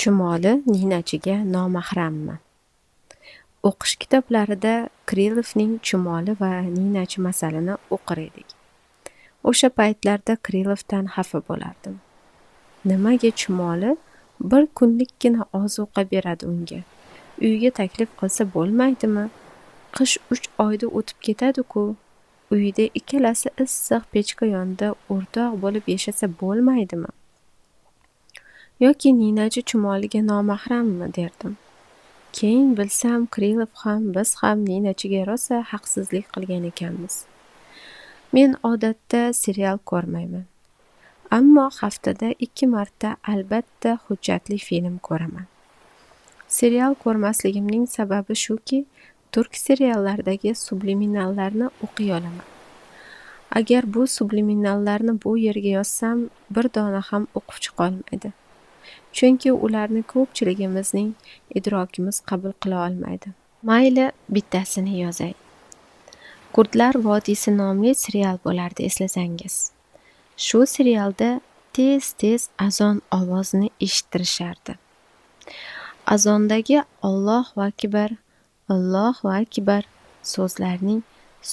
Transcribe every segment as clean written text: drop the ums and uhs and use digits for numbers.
Chumoli ninachiga nomahrammi? O'qish kitoblarida Krilovning Chumoli va ninachi masalini o'qir edik. O'sha paytlarda Krilovdan xafa bo'lardim. Nimaga chumoli bir kunlikkina ozuqa beradi unga? Uyiga taklif qilsa bo'lmaydimi? Qish 3 oyda o'tib ketadi-ku. Uyida ikkalasi issiq pechka yonida o'rtoq bo'lib yashasa bo'lmaydimi? Yoki ninachi chumoliga nomahrammi derdim. Keyin bilsam, Krilov ham, biz ham ninachiga rosa haqsizlik qilgan ekanmiz. Men odatda serial ko'rmayman. Ammo haftada 2 marta albatta hujjatli film ko'raman. Serial ko'rmasligimning sababi shuki, turk seriallaridagi subliminallarni o'qiy olaman. Agar bu subliminallarni bu yerga yozsam, bir dona ham o'quvchi qolmaydi. Chunki ularni ko'pchiligimizning idrokimiz qabul qila olmaydi. Mayli, bittasini yozay. Kurdlar vodiysi nomli serial bo'lardi, eslasangiz. Shu serialda tez-tez azon ovozini eshittirishardi. Azondagi Allohu akbar, Allohu akbar so'zlarining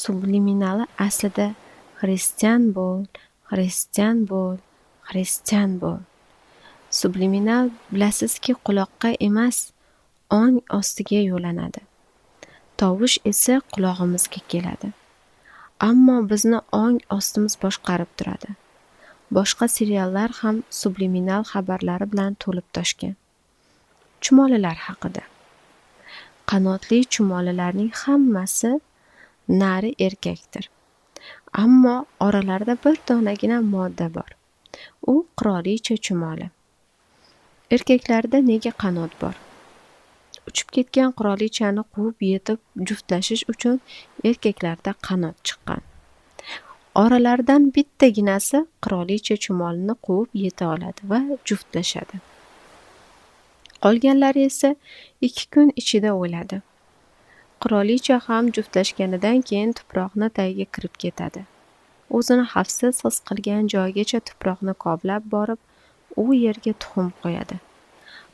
subliminali aslida xristian bo'l, xristian bo'l, xristian bo'l. Subliminal bilasizki quloqqa emas, ong ostiga yo'lanadi. Tovush esa qulog'imizga keladi. Ammo bizni ong ostimiz boshqarib turadi. Boshqa seriallar ham subliminal xabarlari bilan to'lib toshgan. Chumolilar haqida. Qanotli chumolilarning hammasi nari erkakdir. Ammo oralarida bir donagina modda bor. U qirolicha chumoli. Erkaklarda nega qanot bor? Uchib ketgan qirolichani quvib yetib juftlashish uchun erkaklarda qanot chiqqan. Oralaridan bittaginasi qirolicha chumolini quvib yeta oladi va juftlashadi. Qolganlari esa 2 kun ichida o'ladi. Qirolicha ham juftlashganidan keyin tuproqni tagiga kirib ketadi. O'zini xavfsiz his qilgan joygacha tuproqni kovlab borib, u yerga tuxum qo'yadi.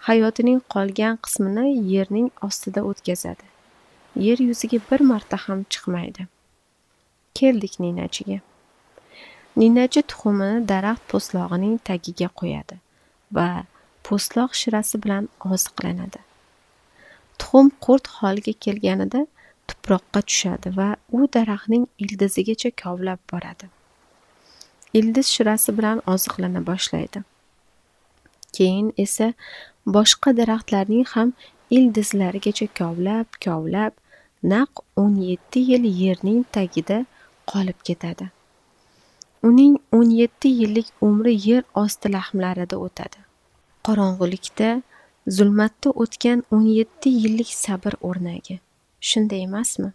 Hayotining qolgan qismini yerning ostida o'tkazadi. Yer yuziga bir marta ham chiqmaydi. Keldik ninachiga. Ninachi tuxumini daraxt po'stlog'ining tagiga qo'yadi va po'stloq shirasi bilan oziqlanadi. Tuxum qurt holiga kelganida tuproqqa tushadi va u daraxtning ildizigacha kovlab boradi. Ildiz shirasi bilan oziqlana boshlaydi. Keyin esa boshqa daraxtlarning ham ildizlarigacha kovlab-kovlab naq 17 yil yerning tagida qolib ketadi. Uning 17 yillik umri yer osti lahmlarida o'tadi. Qorong'ulikda, zulmatda o'tgan 17 yillik sabr o'rnagi. Shunday emasmi?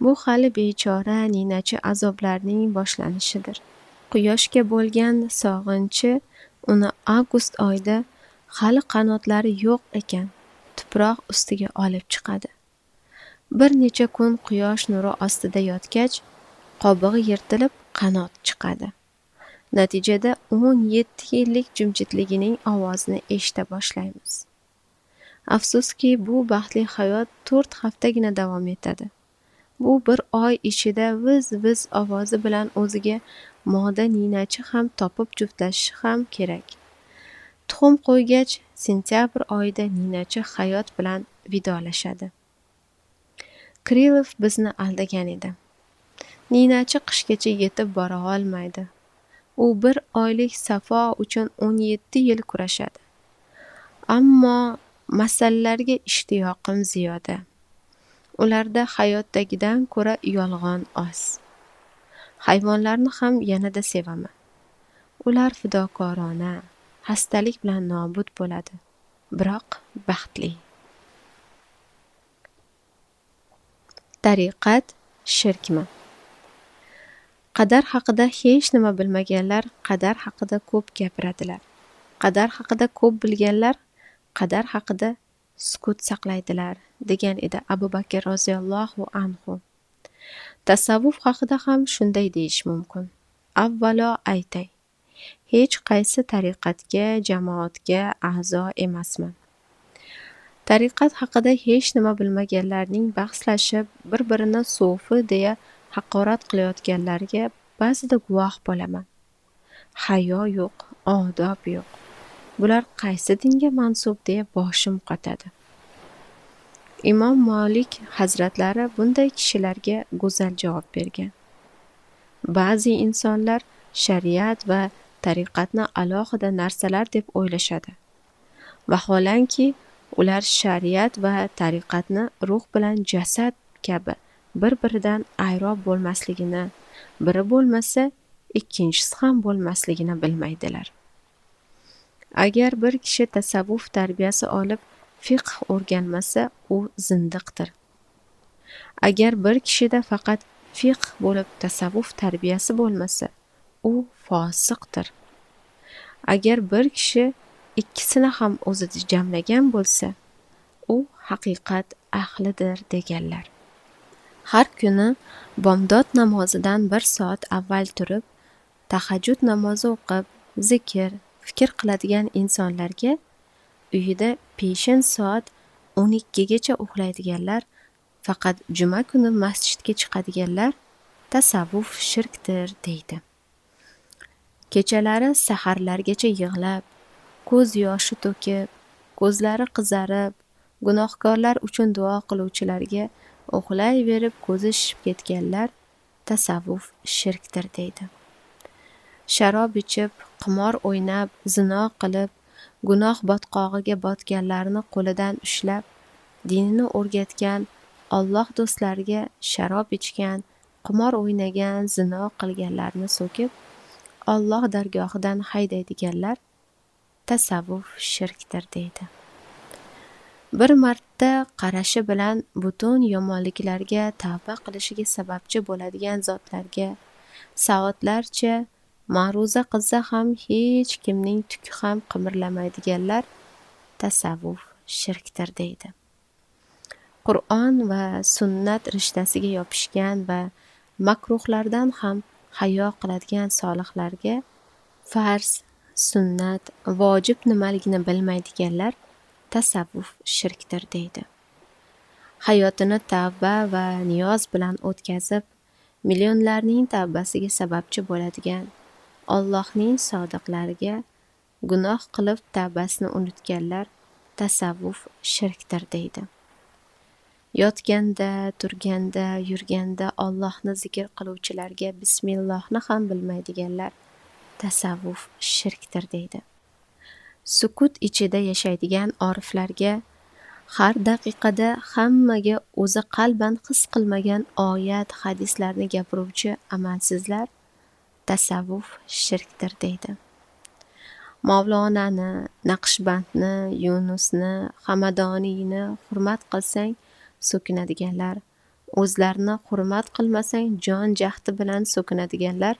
Bu hali bechora ninachi azoblarining boshlanishidir. Quyoshga bo'lgan sog'inchi uni avgust oyida hali qanotlari yo'q ekan, tuproq ustiga olib chiqadi. Bir necha kun quyosh nuri ostida yotgach, qobig'i yirtilib qanot chiqadi. Natijada 17 yillik jimjitligining ovozini eshita boshlaymiz. Afsuski, bu baxtli hayot 4 haftagina davom etadi. Bu bir oy ichida viz-viz ovozi bilan o'ziga moda ninachi ham topib juftlashishi ham kerak. Tuxum qo'ygach, sentyabr oyida ninachi hayot bilan vidolashadi. Krilov bizni aldagan edi. Ninachi qishgacha yetib bora olmaydi. U bir oylik safo uchun 17 yil kurashadi. Ammo masallarga ishtiyoqim ziyoda. Ularda hayotdagidan ko'ra yolg'on oz. Hayvonlarni ham yanada sevaman. Ular fidokorona, xastalik bilan nobud bo'ladi, biroq baxtli. Tariqat shirkmi? Qadar haqida hech nima bilmaganlar qadar haqida ko'p gapiradilar. Qadar haqida ko'p bilganlar qadar haqida sukut saqlaydilar, degan edi Abu Bakr roziyallohu anhu. Tasavvuf haqida ham shunday deyish mumkin. Avvalo aytay. Hech qaysi tariqatga, jamoatga a'zo emasman. Tariqat haqida hech nima bilmaganlarning bahslashib, bir-birini so'fi deya haqorat qilayotganlariga ba'zida guvoh bo'laman. Hayo yo'q, odob yo'q. Bular qaysi dinga mansub deya boshim qotadi. Imom Molik hazratlari bunday kishilarga go'zal javob bergan. Ba'zi insonlar shariat va tariqatni alohida narsalar deb o'ylashadi. Vaholanki, ular shariat va tariqatni ruh bilan jasad kabi bir-biridan ayro bo'lmasligini, biri bo'lmasa, ikkinchisi ham bo'lmasligini bilmaydilar. Agar bir kishi tasavvuf tarbiyasi olib, fiqh o'rganmasa, u zindiqdir. Agar bir kishida faqat fiqh bo'lib tasavvuf tarbiyasi bo'lmasa, u fosiqdir. Agar bir kishi ikkisini ham o'zida jamlagan bo'lsa, u haqiqat ahlidir deganlar. Har kuni bomdod namozidan 1 soat avval turib, tahajjud namozi o'qib, zikr, fikr qiladigan insonlarga uyida peshin soat 12gacha uxlaydiganlar, faqat juma kuni masjidga chiqadiganlar tasavvuf shirkdir deydi. Kechalari saharlargacha yig'lab, ko'z yoshi to'kib, ko'zlari qizarib, gunohkorlar uchun duo qiluvchilarga uxlayverib ko'zi shishib ketganlar tasavvuf shirkdir deydi. Sharob ichib, qimor o'ynab, zino qilib, gunoh botqog'iga botganlarni qo'lidan ushlab, dinini o'rgatgan Alloh do'stlariga sharob ichgan, qimor o'ynagan, zino qilganlarni so'kib, Alloh dargohidan haydaydiganlar tasavvuf shirkdir deydi. Bir marta qarashi bilan butun yomonliklarga tavba qilishiga sababchi bo'ladigan zotlarga soatlarcha ma'ruza qilsa ham hech kimning tuki ham qimirlamaydiganlar tasavvuf shirkdir deydi. Qur'on va sunnat rishtasiga yopishgan va makruhlardan ham hayo qiladigan solihlarga farz, sunnat, vojib nimaligini bilmaydiganlar tasavvuf shirkdir deydi. Hayotini tavba va niyoz bilan o'tkazib, millionlarning tavbasiga sababchi bo'ladigan Allohning sodiqlariga gunoh qilib tavbasini unutganlar tasavvuf shirkdir deydi. Yotganda, turganda, yurganda Allohni zikr qiluvchilarga bismillohni ham bilmaydiganlar tasavvuf shirkdir deydi. Sukut ichida yashaydigan oriflarga har daqiqada hammaga o'zi qalban his qilmagan oyat, hadislarni gapiruvchi amalsizlar tasavvuf shirkdir deydi. Mavlonani, Naqshbandni, Yunusni, Hamadoniyni hurmat qilsang so'kinadiganlar, o'zlarini hurmat qilmasang jon jahdi bilan so'kinadiganlar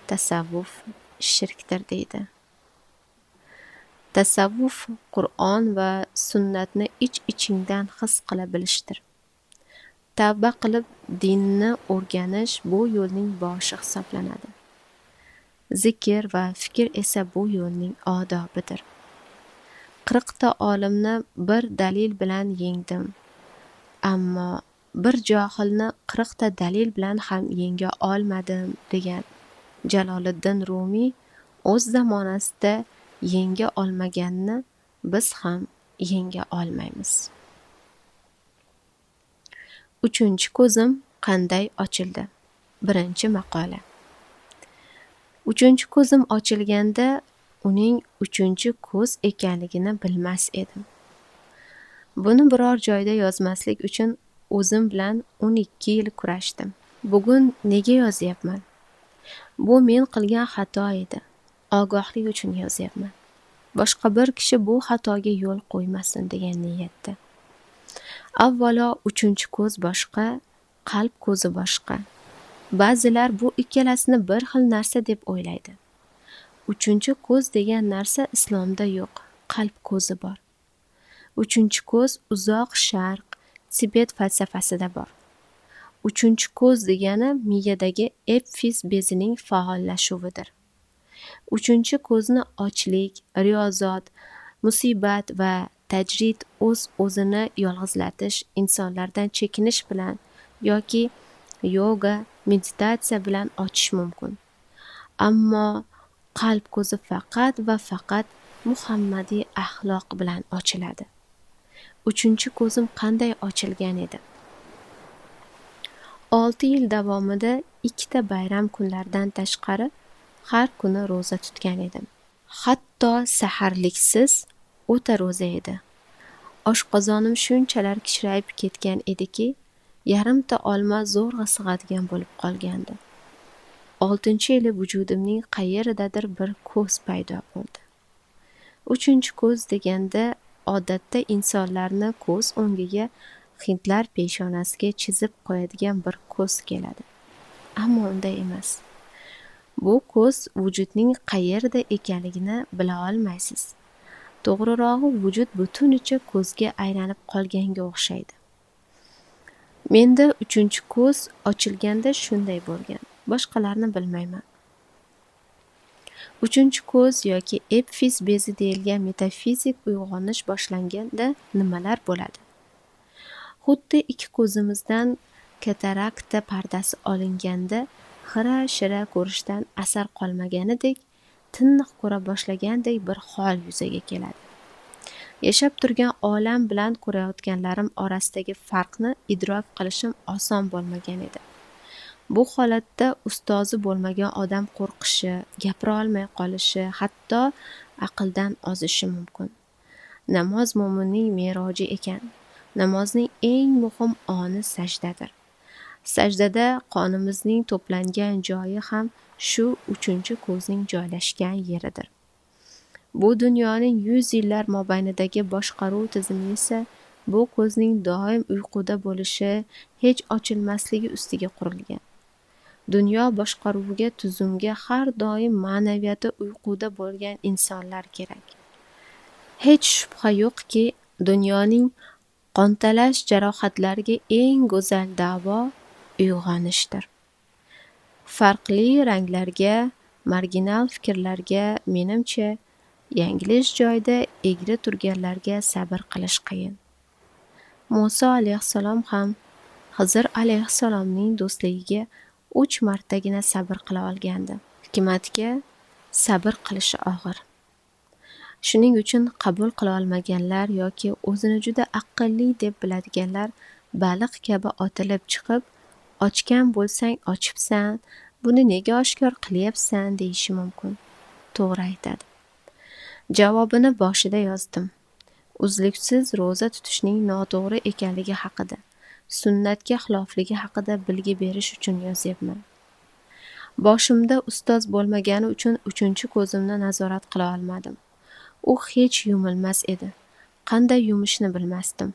tasavvuf shirkdir deydi. Tasavvuf Qur'on va sunnatni ich-ichingdan his qila bilishdir. Tavba qilib dinni o'rganish bu yo'lning boshi hisoblanadi. Zikr va fikr esa bu yo'lning odobidir. 40 ta olimni bir dalil bilan yengdim. Ammo bir johilni 40 ta dalil bilan ham yenga olmadim degan Jaloliddin Rumiy o'z zamonasida yenga olmaganni biz ham yenga olmaymiz. 3-chi ko'zim qanday ochildi? 1-chi maqola. 3-chi ko'zim ochilganda uning 3-chi ko'z ekanligini bilmas edim. Buni biror joyda yozmaslik uchun o'zim bilan 12 yil kurashdim. Bugun nega yozyapman? Bu men qilgan xato edi. Ogohlik uchun yozyapman. Boshqa bir kishi bu xatoga yo'l qo'ymasin degan niyatda. Avvalo 3-chi ko'z boshqa, qalb ko'zi boshqa. Ba'zilar bu ikkalasini bir xil narsa deb o'ylaydi. 3-chi ko'z degan narsa islomda yo'q, qalb ko'zi bor. 3-chi ko'z uzoq sharq, Tibet falsafasida bor. 3-chi ko'z degani miyadagi epfiz bezining faollashuvidir. Uchinchi ko'zni ochlik, riyozat, musibat va tajrid, o'z-o'zini yolg'izlatish, insonlardan chekinish bilan yoki yoga, meditatsiya bilan ochish mumkin. Ammo qalb ko'zi faqat va faqat muhammadiy axloq bilan ochiladi. Uchinchi ko'zim qanday ochilgan edi? 6 yil davomida 2 ta bayram kunlaridan tashqari har kuni ro'za tutgan edim. Hatto saharliksiz o'ta ro'za edi. Oshqozonim shunchalar kichrayib ketgan ediki, yarimta olma zo'rg'a sig'adigan bo'lib qolgandi. 6-yili vujudimning qayeridadir bir ko'z paydo bo'ldi. Uchinchi ko'z deganda odatda insonlarni ko'z o'ngiga hindlar peshonasiga chizib qo'yadigan bir ko'z keladi. Ammo unday emas. Bu ko'z vujudning qayerda ekanligini bila olmaysiz. To'g'rirog'i, vujud butunicha ko'zga aylanib qolganga o'xshaydi. Menda uchinchi ko'z ochilganda shunday bo'lgan. Boshqalarni bilmayman. Uchinchi ko'z yoki epfiz bezi deyilgan metafizik uyg'onish boshlanganda nimalar bo'ladi? Xuddi ikki ko'zimizdan katarakta pardasi olinganda xira-shira ko'rishdan asar qolmaganidek, tiniq ko'ra boshlagandek bir hol yuzaga keladi. Yashab turgan olam bilan ko'rayotganlarim orasidagi farqni idrok qilishim oson bo'lmagan edi. Bu holatda ustozi bo'lmagan odam qo'rqishi, gapira olmay qolishi, hatto aqldan ozishi mumkin. Namoz mo'minning meroji ekan. Namozning eng muhim oni sajdadir. Sajdada qonimizning to'plangan joyi ham shu uchinchi ko'zning joylashgan yeridir. Bu dunyoning 100 yillar mobaynidagi boshqaruv tizimi esa bu ko'zning doim uyquda bo'lishi, hech ochilmasligi ustiga qurilgan. Dunyo boshqaruviga, tuzumga har doim ma'naviyati uyquda bo'lgan insonlar kerak. Hech shubha yo'qki, dunyoning qontalash jarohatlariga eng go'zal davo uyg'onishdir. Farqli ranglarga, marginal fikrlarga, menimcha, yanglish joyda egri turganlarga sabr qilish qiyin. Muso alayhissalom ham Xizr alayhissalomning do'stligiga 3 martagina sabr qila olgandi. Hikmatga sabr qilishi og'ir. Shuning uchun qabul qila olmaganlar yoki o'zini juda aqlli deb biladiganlar baliq kabi otilib chiqib, ochgan bo'lsang ochibsan, buni nega oshkor qilyapsan deyishi mumkin. To'g'ri aytadi. Javobini boshida yozdim. Uzluksiz ro'za tutishning noto'g'ri ekanligi haqida, sunnatga xilofligi haqida bilgi berish uchun yozyapman. Boshimda ustoz bo'lmagani uchun uchinchi ko'zimni nazorat qila olmadim. U hech yumilmas edi. Qanday yumishni bilmasdim.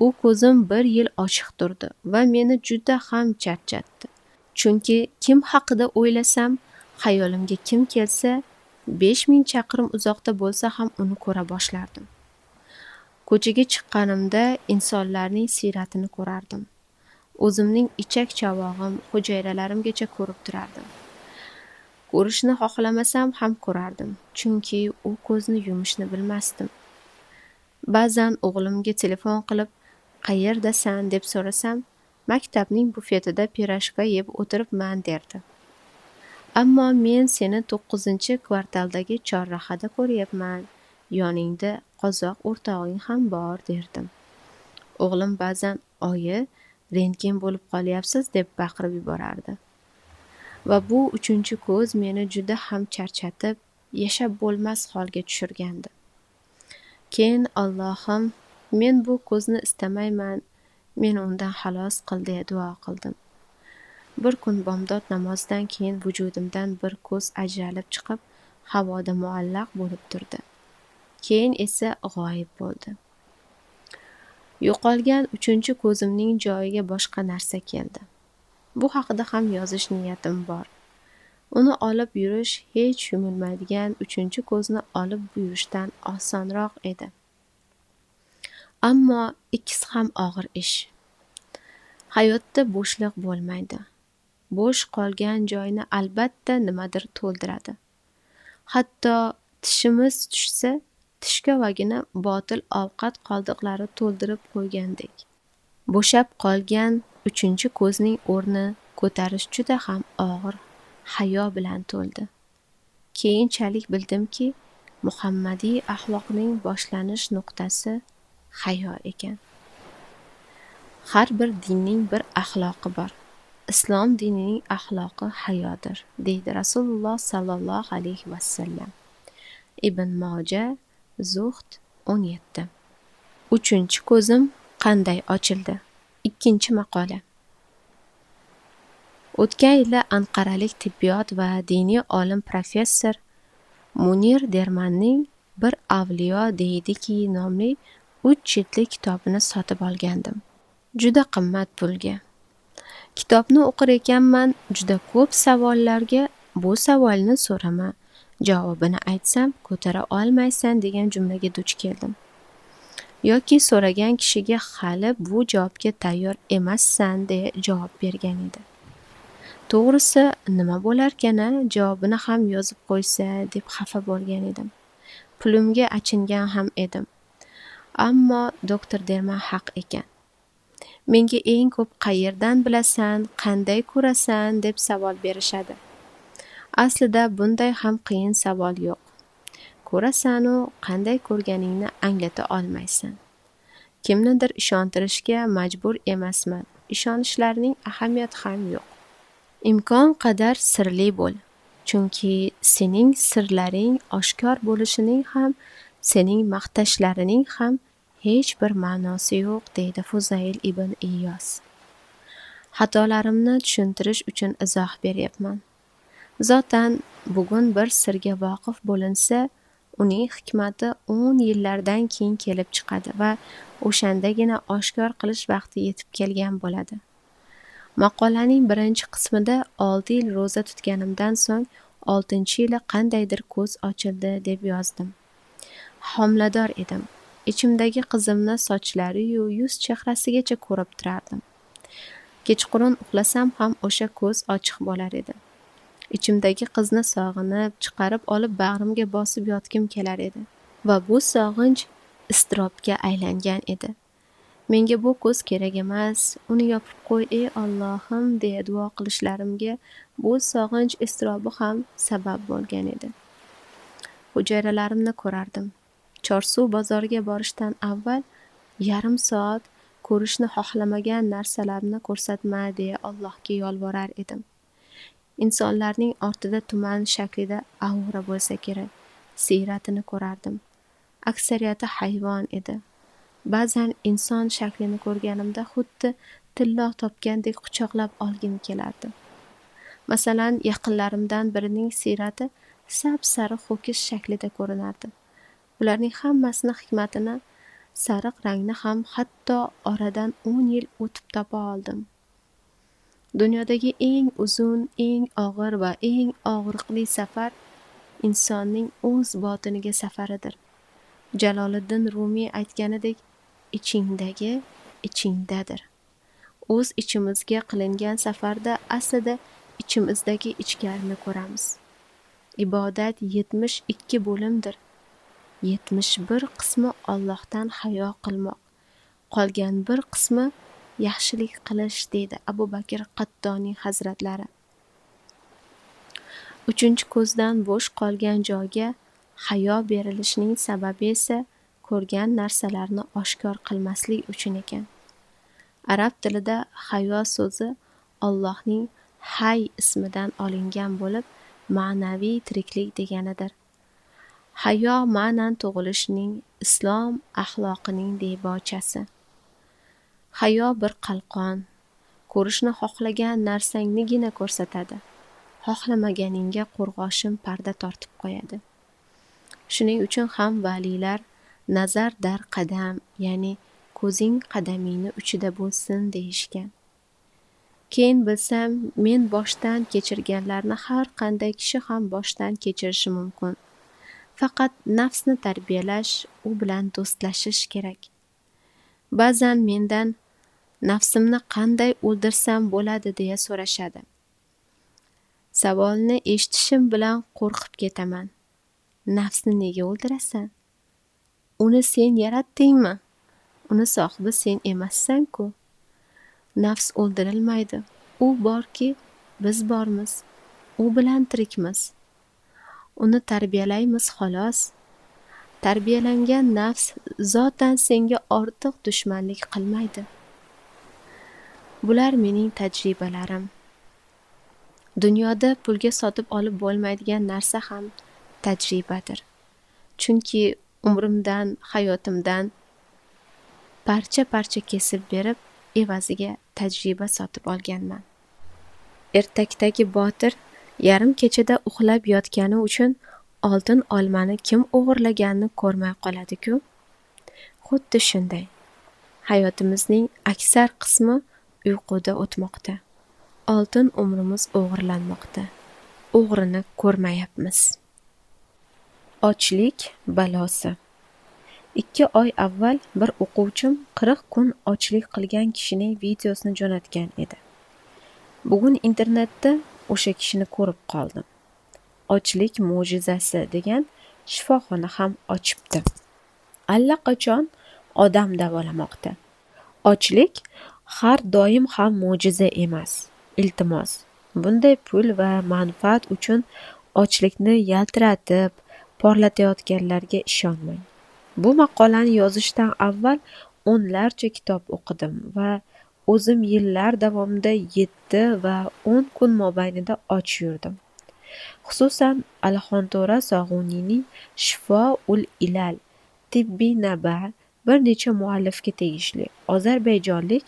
U ko'zim 1 yil ochiq turdi va meni juda ham charchatdi. Chunki kim haqida o'ylasam, xayolimga kim kelsa, 5000 chaqirim uzoqda bo'lsa ham uni ko'ra boshlardim. Ko'chaga chiqqanimda insonlarning siyratini ko'rardim. O'zimning ichak chavog'im, hujayralarimgacha ko'rib turardim. Ko'rishni xohlamasam ham ko'rardim, chunki u ko'zni yumishni bilmasdim. Ba'zan o'g'limga telefon qilib, "Qayerdasan?" deb so'rasam, "Maktabning bufetida pirojka yeb o'tiribman" derdi. Ammo men seni 9-kvartaldagi chorrahada ko'ryapman, yoningda qozoq o'rtog'ing ham bor derdim. O'g'lim ba'zan "Oyi, rentgen bo'lib qolyapsiz" deb baqirib yuborardi. Va bu uchinchi ko'z meni juda ham charchatib, yashab bo'lmas holga tushirgandi. Keyin Allohim, men bu ko'zni istamayman, meni undan xalos qil deya duo qildim. Bir kun bomdod namozidan keyin vujudimdan bir ko'z ajralib chiqib, havoda muallaq bo'lib turdi. Keyin esa g'oyib bo'ldi. Yo'qolgan uchinchi ko'zimning joyiga boshqa narsa keldi. Bu haqida ham yozish niyatim bor. Uni olib yurish hech yumilmaydigan uchinchi ko'zni olib yurishdan osonroq edi. Ammo ikkisi ham og'ir ish. Hayotda bo'shliq bo'lmaydi. Bo'sh qolgan joyni albatta nimadir to'ldiradi. Hatto tishimiz tushsa, tishkovagini botil ovqat qoldiqlari to'ldirib qo'ygandek. Bo'shab qolgan uchinchi ko'zning o'rni ko'tarish juda ham og'ir hayo bilan to'ldi. Keyinchalik bildimki, muhammadiy axloqning boshlanish nuqtasi hayo ekan. Har bir dinning bir axloqi bor. Islom dinining axloqi hayodir, deydi Rasululloh sallallohu alayhi vasallam. Ibn Moja, Zuhd 17. Uchinchi ko'zim qanday ochildi? Ikkinchi maqola. O'tgan yili anqaralik tibbiyot va diniy olim professor Munir Dermanning Bir avliyo deydiki nomli 3 jildli kitobini sotib olgandim. Juda qimmat pulga. Kitobni o'qir ekanman, juda ko'p savollarga bu savolni so'rama, javobini aytsam ko'tara olmaysan degan jumlaga duch keldim. Yoki so'ragan kishiga hali bu javobga tayyor emassan deya javob bergan edi. To'g'risi, nima bo'larkan-a, javobini ham yozib qo'ysa deb xafa bo'lgan edim. Pulimga achingan ham edim. Ammo doktor Derman haq ekan. Menga eng ko'p qayerdan bilasan, qanday ko'rasan deb savol berishadi. Aslida bunday ham qiyin savol yo'q. Ko'rasan-u, qanday ko'rganingni anglata olmaysan. Kimnidir ishontirishga majbur emasman. Ishonishlarining ahamiyati ham yo'q. Imkon qadar sirli bo'l. Chunki sening sirlaring oshkor bo'lishining ham, sening maqtashlarining ham hech bir ma'nosi yo'q, deydi Fuzayl ibn Iyos. Xatolarimni tushuntirish uchun izoh beryapman. Zotan bugun bir sirga voqif bo'linsa, uning hikmati 10 yillardan keyin kelib chiqadi va o'shandagina oshkor qilish vaqti yetib kelgan bo'ladi. Maqolaning birinchi qismida 6 yil ro'za tutganimdan so'ng 6-yili qandaydir ko'z ochildi deb yozdim. Homilador edim. Ichimdagi qizimni sochlari-yu yuz chehrasigacha ko'rib turardim. Kechqurun uxlasam ham o'sha ko'z ochiq bo'lar edi. Ichimdagi qizni sog'inib, chiqarib olib bag'rimga bosib yotgim kelar edi va bu sog'inch iztirobga aylangan edi. Menga bu ko'z kerak emas, uni yopib qo'y ey Allohim deya duo qilishlarimga bu sog'inch iztirobi ham sabab bo'lgan edi. Hujayralarimni ko'rardim. Chorsu bozoriga borishdan avval yarim soat ko'rishni xohlamagan narsalarni ko'rsatma deya Allohga yolvorar edim. Insonlarning ortida tuman shaklida aura bo'lsa kerak, siyratini ko'rardim. Aksariyati hayvon edi. Ba'zan inson shaklini ko'rganimda xuddi tillo topgandek quchoqlab olgim kelardi. Masalan, yaqinlarimdan birining siyrati sap-sariq ho'kiz shaklida ko'rinardi. Bularning hammasini hikmatini, sariq rangni ham hatto oradan 10 yil o'tib topa oldim. Dunyodagi eng uzun, eng og'ir va eng og'riqli safar insonning o'z botiniga safaridir. Jaloliddin Rumiy aytganidek, ichingdagi ichingdadir. O'z ichimizga qilingan safarda aslida ichimizdagi ichkarini ko'ramiz. Ibodat 72 bo'limdir. 71 qismi Allohdan hayo qilmoq, qolgan bir qismi yaxshilik qilish, deydi Abu Bakr Qattoniy hazratlari. Uchinchi ko'zdan bo'sh qolgan joyga hayo berilishining sababi esa ko'rgan narsalarni oshkor qilmaslik uchun ekan. Arab tilida hayo so'zi Allohning Hay ismidan olingan bo'lib, ma'naviy tiriklik deganidir. Hayo ma'nan tug'ilishining, islom axloqining debochasi. Hayo bir qalqon, ko'rishni xohlagan narsangnigina ko'rsatadi, xohlamaganingga qo'rg'oshin parda tortib qo'yadi. Shuning uchun ham valiylar nazar dar qadam, ya'ni ko'zing qadamingni uchida bo'lsin deyishgan. Keyin bilsam, men boshdan kechirganlarni har qanday kishi ham boshdan kechirishi mumkin. Faqat nafsni tarbiyalash, u bilan do'stlashish kerak. Ba'zan mendan nafsimni qanday o'ldirsam bo'ladi deya so'rashadi. Savolni eshitishim bilan qo'rqib ketaman. Nafsni nega o'ldirasan? Uni sen yaratdingmi? Uni sohibi sen emassan-ku. Nafs o'ldirilmaydi. U borki, biz bormiz. U bilan tirikmiz. Uni tarbiyalaymiz xolos. Tarbiyalangan nafs zotan senga ortiq dushmanlik qilmaydi. Bular mening tajribalarim. Dunyoda pulga sotib olib bo'lmaydigan narsa ham tajribadir. Chunki umrimdan, hayotimdan parcha-parcha kesib berib, evaziga tajriba sotib olganman. Ertakdagi botir yarim kechada uxlab yotgani uchun oltin olmani kim o'g'irlaganini ko'rmay qoladi-ku. Xuddi shunday. Hayotimizning aksar qismi uyquda o'tmoqda. Oltin umrimiz o'g'irlanmoqda. O'g'rini ko'rmayapmiz. Ochlik balosi. 2 oy avval bir o'quvchim 40 kun ochlik qilgan kishining videosini jo'natgan edi. Bugun internetda o'sha kishini ko'rib qoldim. Ochlik mo'jizasi degan shifoxona ham ochibdi. Allaqachon odam davolamoqda. Ochlik har doim ham mo'jiza emas. Iltimos, bunday pul va manfaat uchun ochlikni yaltiratib, porlatayotganlarga ishonmang. Bu maqolani yozishdan avval o'nlarcha kitob o'qidim va o'zim yillar davomida 7 va 10 kun mobaynida och yurdim. Xususan, Alixonto'ra Sog'uniyning Shifo-ul-ilal, Tibbiy naba bir necha muallifga tegishli ozarbayjonlik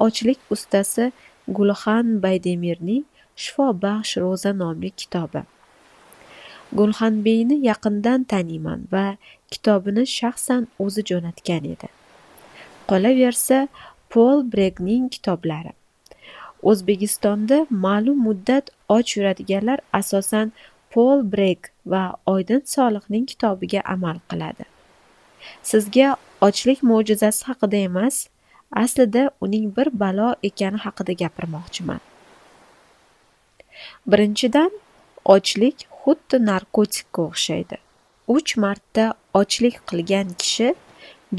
ochlik ustasi Gulxan Baydemirning Shifobaxsh ro'za nomli kitobi. Gulxanbeyni yaqindan taniyman va kitobini shaxsan o'zi jo'natgan edi. Qolaversa, Pol Bregning kitoblari. O'zbekistonda ma'lum muddat och yuradiganlar asosan Pol Breg va Oydin Solihning kitobiga amal qiladi. Sizga ochlik mo'jizasi haqida emas, aslida uning bir balo ekani haqida gapirmoqchiman. Birinchidan, ochlik xuddi narkotikka o'xshaydi. 3 marta ochlik qilgan kishi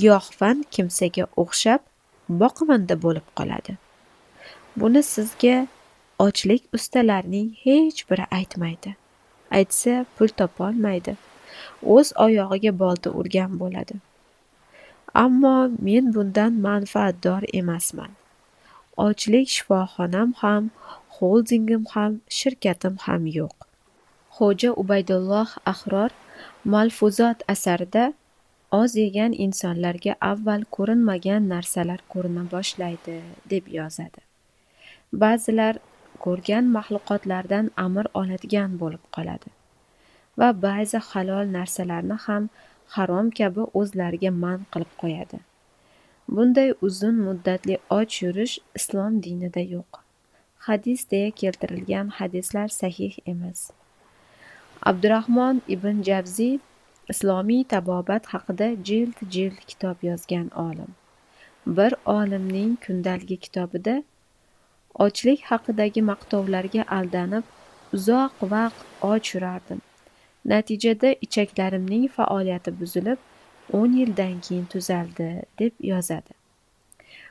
giyohvand kimsaga o'xshab boqimanda bo'lib qoladi. Buni sizga ochlik ustalarining hech biri aytmaydi. Aytsa pul topolmaydi. O'z oyog'iga bolta urgan bo'ladi. Ammo men bundan manfaatdor emasman. Ochlik shifoxonam ham, xoldingim ham, shirkatim ham yo'q. Xo'ja Ubaydulloh Ahror Malfuzot asarida oz yegan insonlarga avval ko'rinmagan narsalar ko'rina boshlaydi, deb yozadi. Ba'zilar ko'rgan maxluqotlardan amr oladigan bo'lib qoladi va ba'zi halol narsalarni ham harom kabi o'zlariga man qilib qo'yadi. Bunday uzun muddatli och yurish islom dinida yo'q. Hadis deya keltirilgan hadislar sahih emas. Abdurahmon ibn Javziy islomiy tabobat haqida jild-jild kitob yozgan olim. Bir olimning kundaligi kitobida ochlik haqidagi maqtovlarga aldanib uzoq vaqt och yurardim. Natijada ichaklarimning faoliyati buzilib, 10 yildan keyin tuzaldi, deb yozadi.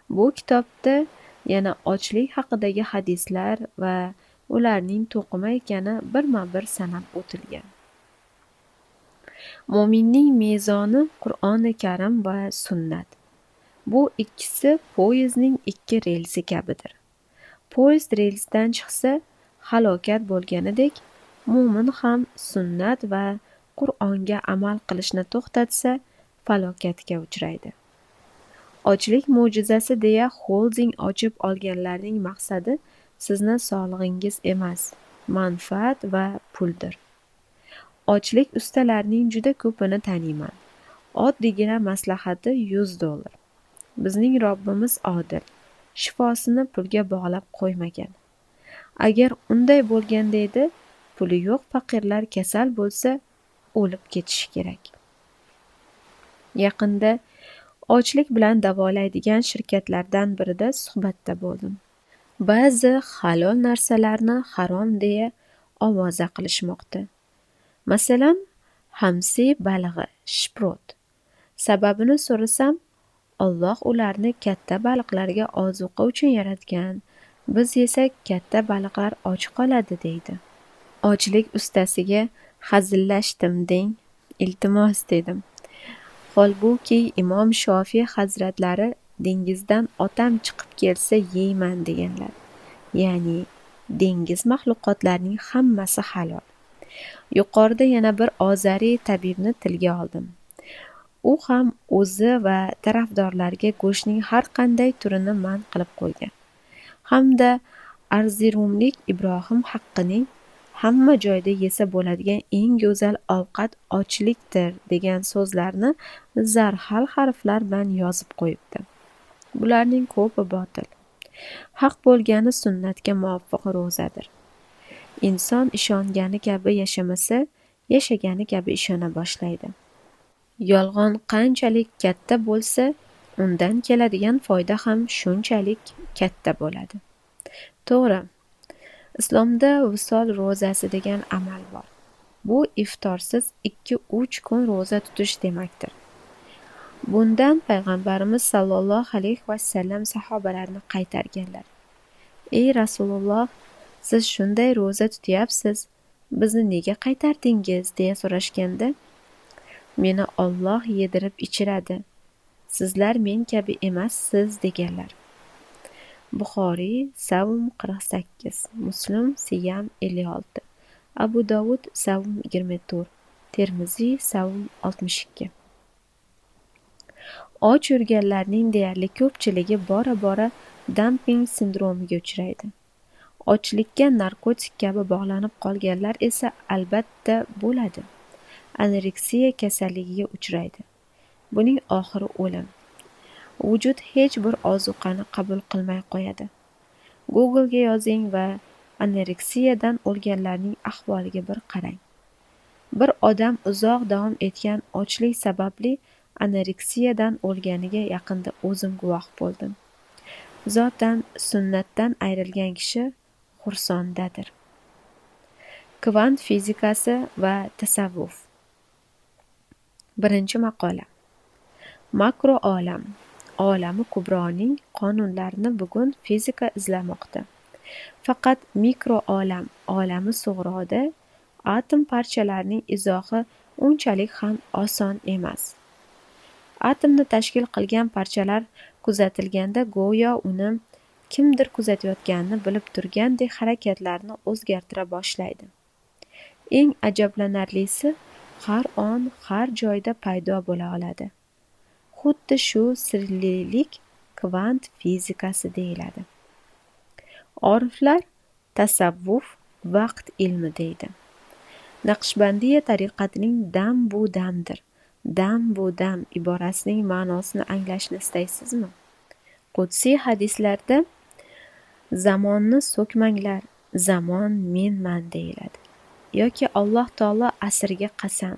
Bu kitobda yana ochlik haqidagi hadislar va ularning to'qima ekani birma-bir sanab o'tilgan. Mo'minning mezoni Qur'oni Karim va sunnat. Bu ikkisi poyezdning 2 relsi kabidir. Poyezd relsdan chiqsa, halokat bo'lganidek, mo'min ham sunnat va Qur'onga amal qilishni to'xtatsa, falokatga uchraydi. Ochlik mo'jizasi deya xolding ochib olganlarning maqsadi sizni sog'lig'ingiz emas, manfaat va puldir. Ochlik ustalarining juda ko'pini taniyman. Oddiygina maslahati $100. Bizning Robbimiz odil, shifosini pulga bog'lab qo'ymagan. Agar unday bo'lganda edi, puli yo'q faqirlar kasal bo'lsa, o'lib ketishi kerak. Yaqinda ochlik bilan davolaydigan shirkatlardan birida suhbatda bo'ldim. Ba'zi halol narsalarni harom deya ovoza qilishmoqda. Masalan, Hamsi balig'i, shprot. Sababini so'rasam, Alloh ularni katta baliqlarga ozuqa uchun yaratgan. Biz yesak katta baliqlar och qoladi, deydi. Ochlik ustasiga hazillashdim deng, iltimos, dedim. Holbuki Imom Shofiy hazratlari dengizdan otam chiqib kelsa yeyman deganlar. Ya'ni dengiz maxluqotlarining hammasi halol. Yuqorida yana bir ozariy tabibni tilga oldim. U ham o'zi va tarafdorlariga go'shtning har qanday turini man qilib qo'ygan. Hamda arzirumlik Ibrohim Haqqining hamma joyda yesa bo'ladigan eng go'zal ovqat ochlikdir degan so'zlarni zarhal harflar bilan yozib qo'yibdi. Bularning ko'pi botil. Haq bo'lgani sunnatga muvofiq ro'zadir. Inson ishongani kabi yashamasa, yashagani kabi ishona boshlaydi. Yolg'on qanchalik katta bo'lsa, undan keladigan foyda ham shunchalik katta bo'ladi. To'g'ri, Islomda visol ro'zasi degan amal bor. Bu iftorsiz 2-3 kun ro'za tutish demakdir. Bundan Payg'ambarimiz sallallohu alayhi vasallam sahobalarni qaytarganlar. Ey Rasululloh, siz shunday ro'za tutyapsiz, bizni nega qaytardingiz, deya so'rashganda, meni Alloh yedirib ichiradi, sizlar men kabi emassiz, deganlar. Buxoriy Savm 48, Muslim Siyam 56, Abu Dovud Savm 24, Termiziy Savm 62. Och yurganlarning deyarli ko'pchiligi bora-bora damping sindromiga uchraydi. Ochlikka narkotik kabi bog'lanib qolganlar esa albatta bo'ladi. Anoreksiya kasalligiga uchraydi. Buning oxiri o'lim. Vujud hech bir ozuqani qabul qilmay qo'yadi. Google'ga yozing va anoreksiyadan o'lganlarning ahvoliga bir qarang. Bir odam uzoq davom etgan ochlik sababli anoreksiyadan o'lganiga yaqinda o'zim guvoh bo'ldim. Zotan sunnatdan ayrilgan kishi xursondadir. Kvant fizikasi va tasavvuf. Birinchi maqola. Makro olam, olami kubroning qonunlarini bugun fizika izlamoqda. Faqat mikro olam, olami sug'roda atom parchalarining izohi unchalik ham oson emas. Atomni tashkil qilgan parchalar kuzatilganda go'yo uni kimdir kuzatayotganini bilib turgandek harakatlarini o'zgartira boshlaydi. Eng ajablanarlisi, har on, har joyda paydo bo'la oladi. Xuddi shu sirlilik kvant fizikasi deyiladi. Oriflar tasavvuf vaqt ilmi deydi. Naqshbandiya tariqatining dam bu damdir, dam bu dam iborasining ma'nosini anglashni istaysizmi? Qudsiy hadislarda zamonni so'kmanglar, zamon menman deyiladi. Yoki Alloh taolo asrga qasam,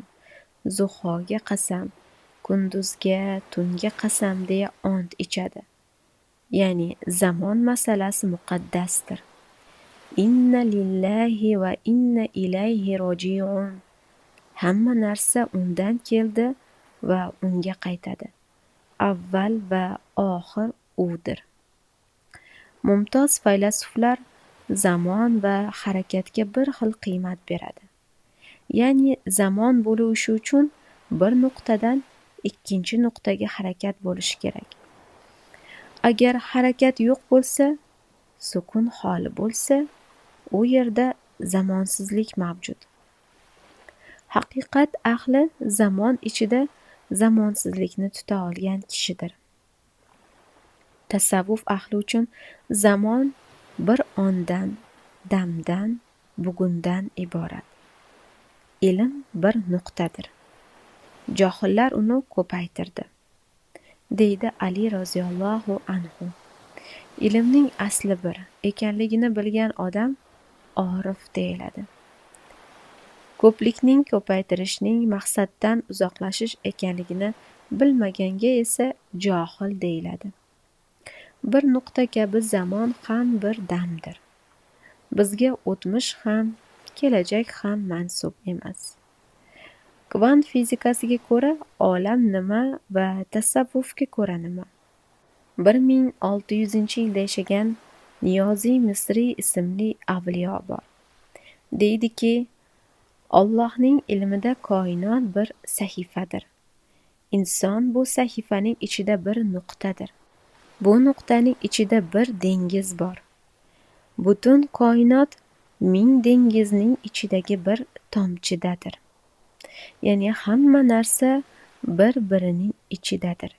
zuhoga qasam, kunduzga, tunga qasam deya ont ichadi. Ya'ni zamon masalasi muqaddasdir. Inna lillahi va inna ilayhi roji'un. Hamma narsa undan keldi va unga qaytadi. Avval va oxir udir. Mumtoz faylasuflar zamon va harakatga bir xil qiymat beradi. Ya'ni zamon bo'lishi uchun bir nuqtadan ikkinchi nuqtaga harakat bo'lishi kerak. Agar harakat yo'q bo'lsa, sukun holi bo'lsa, u yerda zamonsizlik mavjud. Haqiqat ahli zamon ichida zamonsizlikni tuta olgan kishidir. Tasavvuf ahli uchun zamon bir ondan, damdan, bugundan iborat. Ilm bir nuqtadir. Johillar uni ko'paytirdi, deydi Ali roziyallohu anhu. Ilmning asli bir ekanligini bilgan odam orif deyiladi. Ko'plikning ko'paytirishning maqsaddan uzoqlashish ekanligini bilmaganga esa johil deyiladi. Bir nuqta kabi zamon ham bir damdir. Bizga o'tmish ham, kelajak ham mansub emas. Kvant fizikasiga ko'ra olam nima va tasavvufga ko'ra nima? 1600-yilda yashagan Niyoziy Misriy ismli avliyo bor. Deydiki, Allohning ilmida koinot bir sahifadir. Inson bu sahifaning ichida bir nuqtadir. Bu nuqtaning ichida bir dengiz bor. Butun koinot ming dengizning ichidagi bir tomchidadir. Ya'ni hamma narsa bir-birining ichidadir.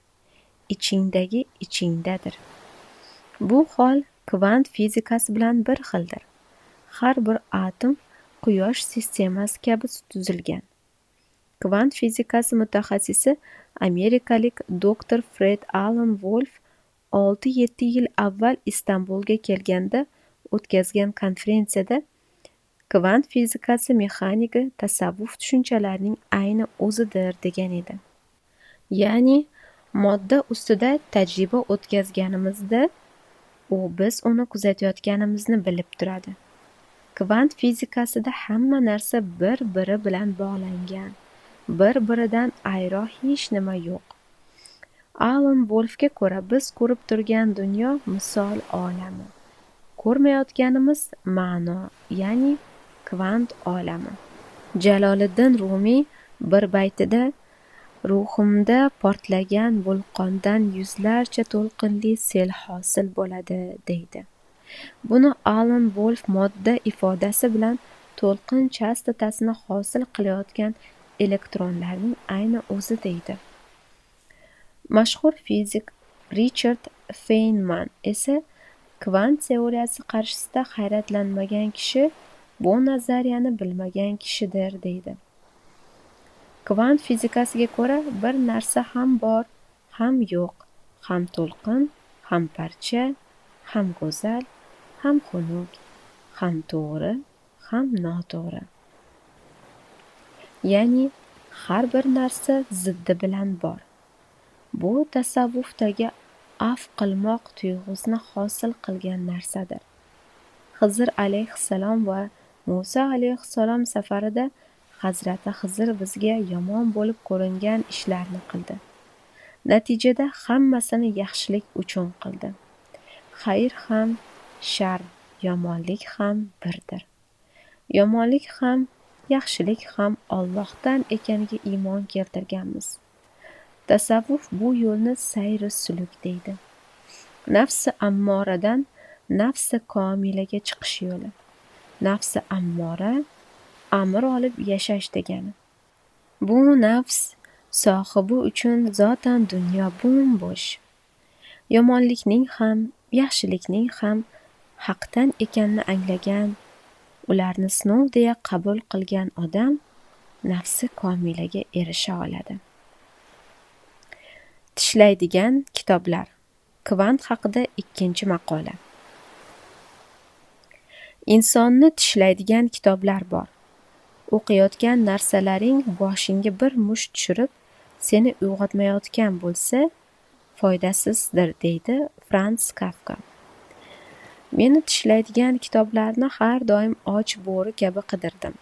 Ichingdagi ichingdadir. Bu hol kvant fizikasi bilan bir xildir. Har bir atom quyosh sistemasi kabi tuzilgan. Kvant fizikasi mutaxassisi amerikalik doktor Fred Alan Wolf 6-7 yil avval Istanbulga kelganda o'tkazgan konferensiyada kvant fizikasi mexaniki tasavvuf tushunchalarining ayni o'zidir degan edi. Ya'ni modda ustida tajriba o'tkazganimizda u biz uni kuzatayotganimizni bilib turadi. Kvant fizikasida hamma narsa bir-biri bilan bog'langan, bir-biridan ayro hech nima yo'q. Alan Wolfga ko'ra biz ko'rib turgan dunyo misol olami, ko'rmayotganimiz ma'no, ya'ni kvant olami. Jaloliddin Rumiy bir baytida ruhimda portlagan vulqondan yuzlarcha to'lqinli sel hosil bo'ladi, deydi. Buni Alan Wolf modda ifodasi bilan to'lqin chastotasini hosil qilayotgan elektronlarning ayni o'zi deydi. Mashhur fizik Richard Feynman esa kvant teoriyasi qarshisida hayratlanmagan kishi bu nazariyani bilmagan kishidir, deydi. Kvant fizikasiga ko'ra bir narsa ham bor, ham yo'q, ham to'lqin, ham parcha, ham go'zal, ham xunuk, ham to'g'ri, ham noto'g'ri. Ya'ni har bir narsa ziddi bilan bor. Bu tasavvufdagi afv qilmoq tuyg'usini hosil qilgan narsadir. Xizr alayhissalom va Musa alayhissalom safarida Hazrati Xizr bizga yomon bo'lib ko'ringan ishlarni qildi. Natijada hammasini yaxshilik uchun qildi. Xayr ham, shar, yomonlik ham birdir. Yomonlik ham, yaxshilik ham Allohdan ekaniga iymon keltirganmiz. Tasavvuf bu yo'lni sayr-u suluk deydi. Nafsi ammoradan nafsi komilaga chiqish yo'li. Nafsi ammora amr olib yashash degani. Bu nafs sohibi uchun zotan dunyo bo'm-bo'sh. Yomonlikning ham, yaxshilikning ham haqdan ekanini anglagan, ularni sinov deya qabul qilgan odam nafsi komilaga erisha oladi. Tishlaydigan kitoblar. Kvant haqida ikkinchi maqola. Insonni tishlaydigan kitoblar bor. O'qiyotgan narsalaring boshingga bir musht tushirib, seni uyg'otmayotgan bo'lsa, foydasizdir, deydi Frans Kafka. Meni tishlaydigan kitoblarni har doim och bo'ri kabi qidirdim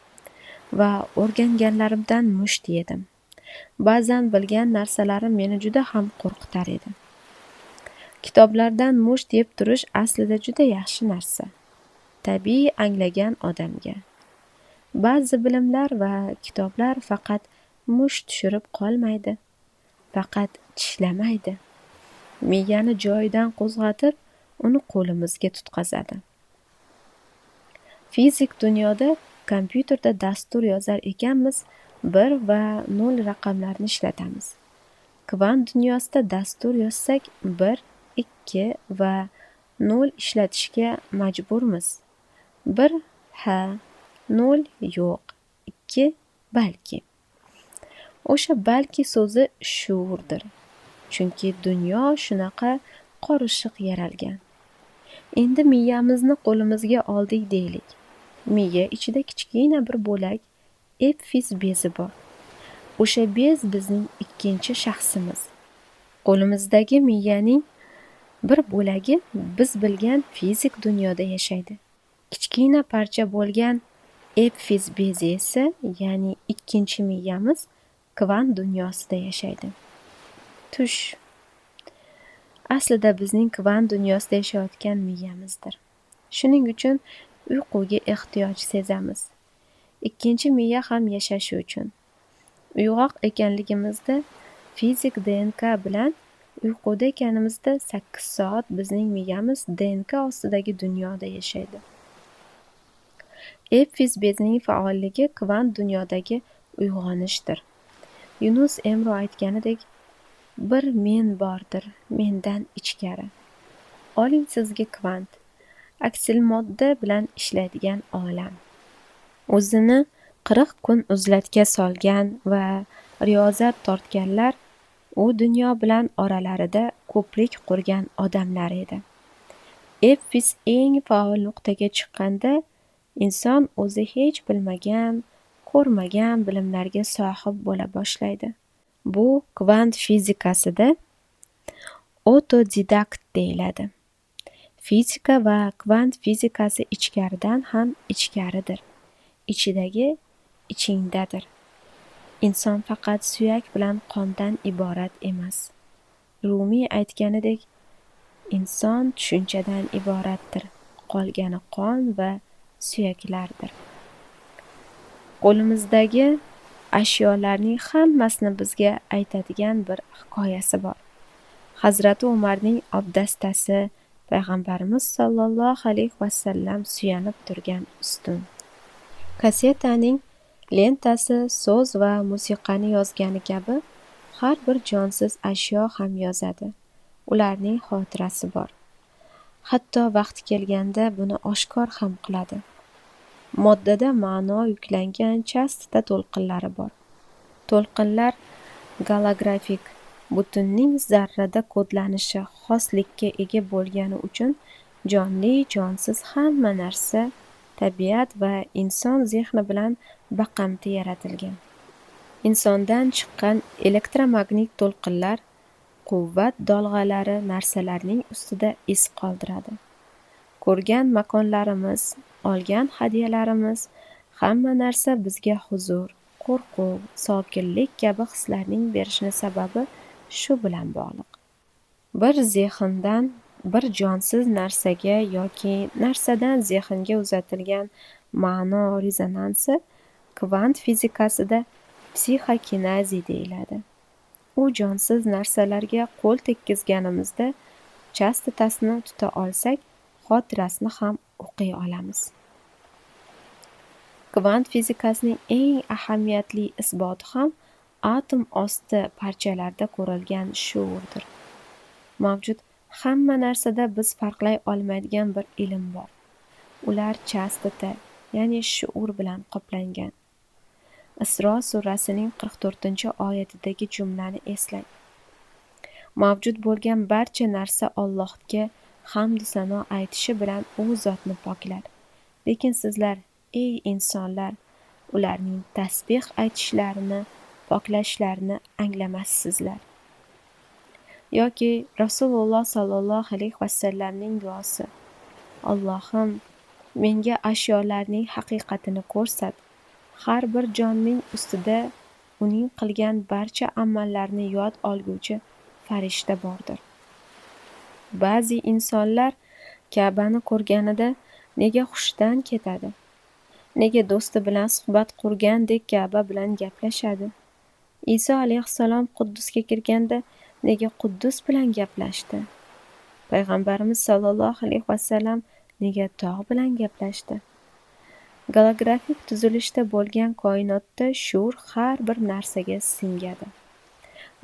va o'rganganlarimdan musht yedim. Ba'zan bilgan narsalarim meni juda ham qo'rqitar edi. Kitoblardan musht yeb turish aslida juda yaxshi narsa. Tabiiy anglagan odamga. Ba'zi bilimlar va kitoblar faqat musht tushirib qolmaydi, faqat tishlamaydi. Miyani joyidan qo'zg'atib, uni qo'limizga tutqazadi. Fizik dunyoda kompyuterda dastur yozar ekanmiz, 1 va 0 raqamlarini ishlatamiz. Kvant dunyosida dastur yozsak 1, 2 va 0 ishlatishga majburmiz. 1 ha, 0 yo'q, 2 balki. O'sha balki so'zi shuurdir. Chunki dunyo shunaqa qorishiq yaralgan. Endi miyamizni qo'limizga oldik deylik. Miya ichida kichkina bir bo'lak epfiz bezi bor. O'sha bez bizning ikkinchi shaxsimiz. Qo'limizdagi miyaning bir bo'lagi biz bilgan fizik dunyoda yashaydi. Kichkina parcha bo'lgan epfiz bezi esa, ya'ni ikkinchi miyamiz Kvant dunyosida yashaydi. Tush aslida bizning kvant dunyosida yashayotgan miyamizdir. Shuning uchun uyquga ehtiyoj sezamiz. Ikkinchi miya ham yashashi uchun. Uyg'oq ekanligimizda fizik DNK bilan uyquda ekanimizda 8 soat bizning miyamiz DNK ostidagi dunyoda yashaydi. Epifis bezining faolligi kvant dunyodagi uyg'onishdir. Yunus Emro aytganidek, bir men bordir, mendan ichkari. Oling sizga kvant, aksilmodda bilan ishlaydigan olam. O'zini 40 kun uzlatga solgan va riyozat tortganlar u dunyo bilan oralarida ko'prik qurgan odamlar edi. Epifis eng faol nuqtaga chiqqanda inson o'zi hech bilmagan, ko'rmagan bilimlarga sohib bo'la boshlaydi. Bu kvant fizikasida otodidakt deyiladi. Fizika va kvant fizikasi ichkaridan ham ichkaridir. Ichidagi ichingdadir. Inson faqat suyak bilan qondan iborat emas. Rumiy aytganidek, inson tushunchadan iboratdir, qolgani qon va suyaklardir. Qo'limizdagi ashyolarning hammasini bizga aytadigan bir hikoyasi bor. Hazrati Umarning obdastasi Payg'ambarimiz sollallohu alayhi vasallam suyanib turgan ustun. Kassetaning lentasi so'z va musiqani yozgani kabi har bir jonsiz ashyo ham yozadi. Ularning xotirasi bor. Hatto vaqti kelganda buni oshkor ham qiladi. Moddada ma'no yuklangan chastota to'lqinlari bor. To'lqinlar golografik, butunning zarrada kodlanishi xoslikka ega bo'lgani uchun jonli, jonsiz hamma narsa tabiat va inson zehni bilan baqamti yaratilgan. Insondan chiqqan elektromagnit to'lqinlar quvvat dolg'alari narsalarning ustida iz qoldiradi. Ko'rgan makonlarimiz, olgan hadyalarimiz, hamma narsa bizga huzur, qo'rquv, sokinlik kabi hislarning berishini sababi shu bilan bog'liq. Bir zehndan bir jonsiz narsaga yoki narsadan zehnga uzatilgan ma'no rezonansi kvant fizikasida psixokinezi deyiladi. U jonsiz narsalarga qo'l tekkizganimizda chastotasini tuta olsak, xotirasini ham o'qiy olamiz. Kvant fizikasining eng ahamiyatli isboti ham atom osti parchalarda ko'rilgan shuurdir. Mavjud hamma narsada biz farqlay olmaydigan bir ilm bor. Ular chastota, ya'ni shuur bilan qoplangan. Isro surasining 44-oyatidagi jumlani eslang. Mavjud bo'lgan barcha narsa Allohga hamd sano aytishi bilan u zotni poklar. Lekin sizlar, ey insonlar, ularning tasbih aytishlarini, poklashlarini anglamassizlar. Yoki Rasululloh sollallohu alayhi vasallamning duosi: Allohim, menga ashyolarning haqiqatini ko'rsat. Har bir jonning ustida uning qilgan barcha amallarini yod olguvchi farishta bordir. Ba'zi insonlar Ka'bani ko'rganida nega hushdan ketadi? Nega do'sti bilan suhbat qurgandek Ka'ba bilan gaplashadi? Iso alayhissalom Quddusga kirganda nega Quddus bilan gaplashdi? Payg'ambarimiz sollallohu alayhi vasallam nega tog' bilan gaplashdi? Golografik tuzilishda bo'lgan koinotda shuur har bir narsaga singadi.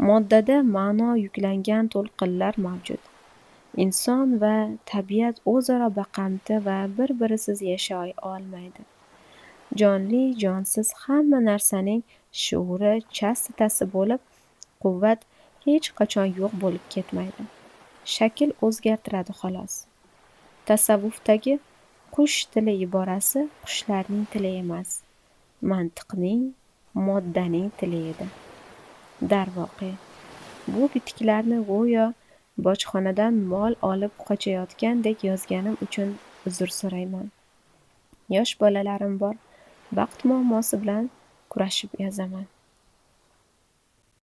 Moddada ma'no yuklangan to'lqinlar mavjud. Inson va tabiat o'zaro baqamti va bir-birisiz yashay olmaydi. Jonli, jonsiz hamma narsaning shuuri chastotasi bo'lib, quvvat hech qachon yo'q bo'lib ketmaydi. Shakl o'zgartiradi xolos. Tasavvufdagi qush tili iborasi qushlarning tili emas, mantiqning, moddaning tili edi. Darvoqe, bu bitiklarni go'yo bojxonadan mol olib qochayotgandek yozganim uchun uzr so'rayman. Yosh bolalarim bor, vaqt muammosi bilan kurashib yozaman.